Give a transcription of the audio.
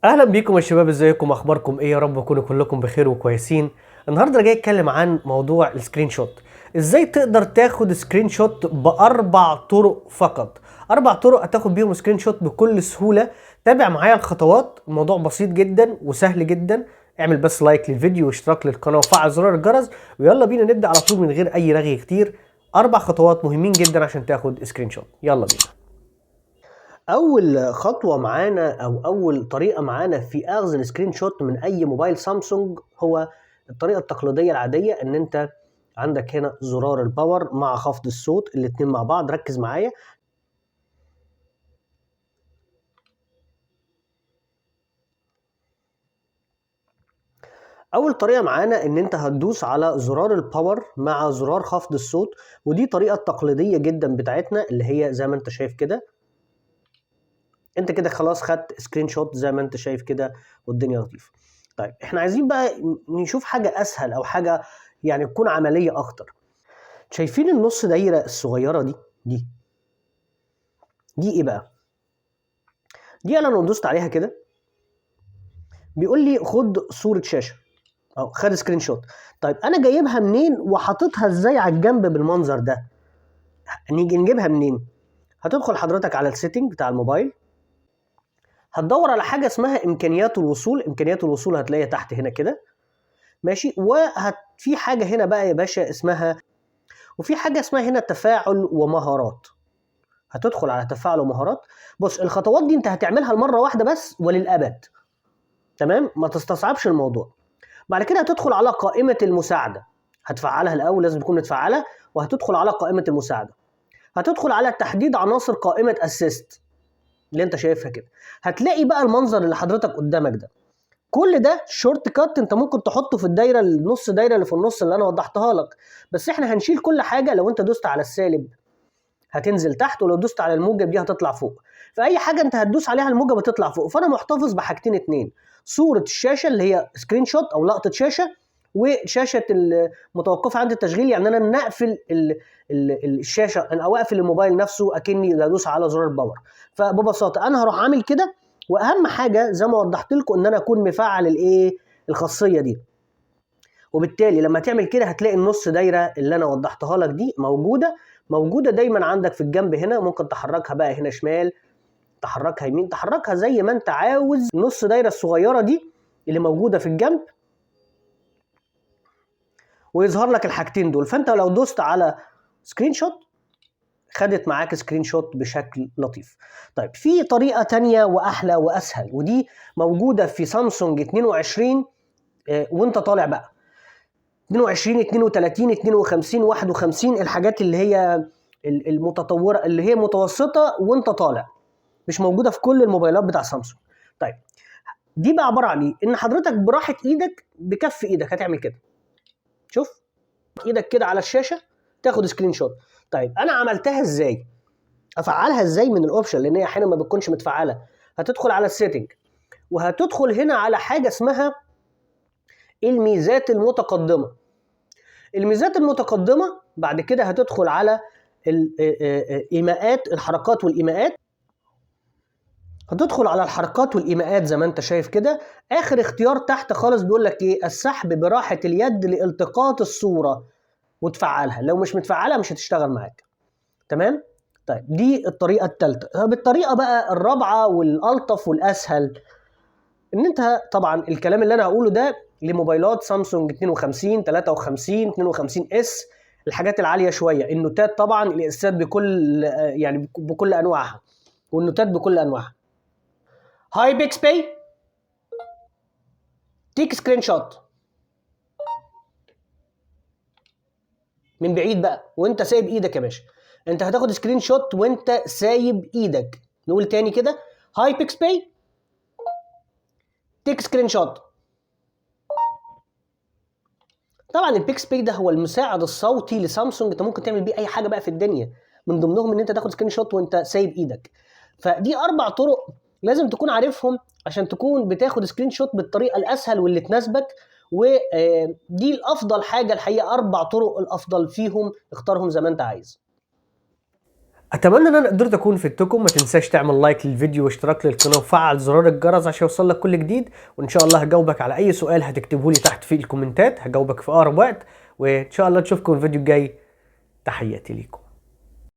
اهلا بيكم يا شباب، ازيكم؟ اخباركم ايه؟ يا رب تكونوا كلكم بخير وكويسين. النهارده جاي اتكلم عن موضوع ال screenshot، ازاي تقدر تاخد screenshot باربع طرق فقط. اربع طرق هتاخد بيهم screenshot بكل سهولة. تابع معايا الخطوات، الموضوع بسيط جدا وسهل جدا. اعمل بس like للفيديو واشتراك للقناة وفعل زرار الجرس، ويلا بينا نبدا على طول من غير اي رغي كتير. اربع خطوات مهمين جدا عشان تاخد screenshot، يلا بينا. اول خطوة معانا او اول طريقه معانا في اخذ ال screenshot من اي موبايل سامسونج هو الطريقة التقليدية العادية، ان انت عندك هنا زرار ال power مع خفض الصوت الاتنين مع بعض. ركز معايا. اول طريقه معانا ان انت هتدوس على زرار ال power مع زرار خفض الصوت، ودي طريقه تقليدية جدا بتاعتنا اللي هي زي ما انت شايف كده. انت كده خلاص خدت screenshot زي ما انت شايف كده والدنيا لطيفة. طيب احنا عايزين بقى نشوف حاجة اسهل او حاجة يعني تكون عملية اكتر. شايفين النص دايرة الصغيرة دي؟ دي ايه بقى؟ دي انا لو دوست عليها كده بيقول لي خد صوره شاشة او خد screenshot. طيب انا جايبها منين وحاططها ازاي على الجنب بالمنظر ده؟ نيجي نجيبها منين؟ هتدخل حضرتك على ال setting بتاع الموبايل، هتدور على حاجة اسمها امكانيات الوصول. امكانيات الوصول هتلاقيها تحت هنا كده، ماشي. وفي حاجة هنا بقى يا باشا اسمها، وفي حاجة اسمها هنا تفاعل ومهارات. هتدخل على تفاعل ومهارات. بص الخطوات دي انت هتعملها لمره واحدة بس وللابد، تمام؟ ما تستصعبش الموضوع. بعد كده هتدخل على قائمة المساعدة، هتفعلها الاول، لازم تكون متفعله. وهتدخل على قائمة المساعدة، هتدخل على تحديد عناصر قائمة assist اللي انت شايفها كده. هتلاقي بقى المنظر اللي حضرتك قدامك ده، كل ده shortcut انت ممكن تحطه في الدايرة النص دايرة اللي في النص اللي انا وضحتها لك، بس احنا هنشيل كل حاجة. لو انت دوست على السالب هتنزل تحت، ولو دوست على الموجب دي هتطلع فوق. فاي حاجة انت هتدوس عليها الموجب هتطلع فوق. فانا محتفظ بحاجتين اتنين، صوره الشاشة اللي هي screenshot او لقطة شاشة، وشاشه المتوقفه عند التشغيل، يعني انا نقفل الشاشة او اقفل الموبايل نفسه اكني بدوس على زرار power. فببساطه انا هروح عامل كده، واهم حاجة زي ما وضحت لكم ان انا اكون مفعل الايه الخاصية دي، وبالتالي لما تعمل كده هتلاقي النص دايرة اللي انا وضحتها لك دي موجودة دايما عندك في الجنب هنا. ممكن تحركها بقى هنا شمال، تحركها يمين، تحركها زي ما انت عاوز. النص دايرة الصغيرة دي اللي موجودة في الجنب، ويظهر لك الحاجتين دول. فانت لو دوست على screenshot خدت معاك screenshot بشكل لطيف. طيب في طريقة تانية وأحلى وأسهل، ودي موجودة في سامسونج 22، وانت طالع بقى 22، 32، 52، 51، الحاجات اللي هي المتطورة اللي هي متوسطة وانت طالع، مش موجودة في كل الموبايلات بتاع سامسونج. طيب دي بقى عبارة عن ايه؟ ان حضرتك براحة ايدك بكف ايدك هتعمل كده، شوف ايدك كده على الشاشة تاخد screenshot. طيب انا عملتها ازاي؟ افعلها ازاي من ال option؟ لان هي احيانا ما بتكونش متفعله. هتدخل على ال setting، وهتدخل هنا على حاجة اسمها الميزات المتقدمة. الميزات المتقدمة بعد كده هتدخل على ايماءات الحركات والايماءات. هتدخل على الحركات والايماءات زي ما انت شايف كده. اخر اختيار تحت خالص بيقول لك ايه؟ السحب براحة اليد لالتقاط الصورة، وتفعلها. لو مش متفعلها مش هتشتغل معاك، تمام؟ طيب دي الطريقة الثالثة. طب الطريقة بقى الرابعة والالطف والاسهل، ان انت طبعا الكلام اللي انا هقوله ده لموبايلات سامسونج 52، 53، 52 S، الحاجات العالية شوية. النوتات طبعا الاسات بكل، يعني بكل انواعها، والنوتات بكل انواعها. Hi Bixby، take screenshot من بعيد بقى وانت سايب ايدك يا باشا. انت هتاخد screenshot وانت سايب ايدك. نقول تاني كده، Hi Bixby، take screenshot. طبعا ال Bixby ده هو المساعد الصوتي لسامسونج، انت ممكن تعمل بيه اي حاجة بقى في الدنيا، من ضمنهم ان انت تاخد screenshot وانت سايب ايدك. فدي اربع طرق لازم تكون عارفهم عشان تكون بتاخد screenshot بالطريقة الاسهل واللي تناسبك، ودي الافضل حاجة الحقيقة. اربع طرق الافضل فيهم، اختارهم زي ما انت عايز. اتمنى ان انا قدرت اكون فدتكم. ما تنساش تعمل like للفيديو واشتراك للقناة وفعل زرار الجرس عشان يوصل لك كل جديد، وان شاء الله هجاوبك على اي سؤال هتكتبه لي تحت في الكومنتات، هجاوبك في اقرب وقت، وان شاء الله نشوفكم الفيديو الجاي. تحياتي ليكم.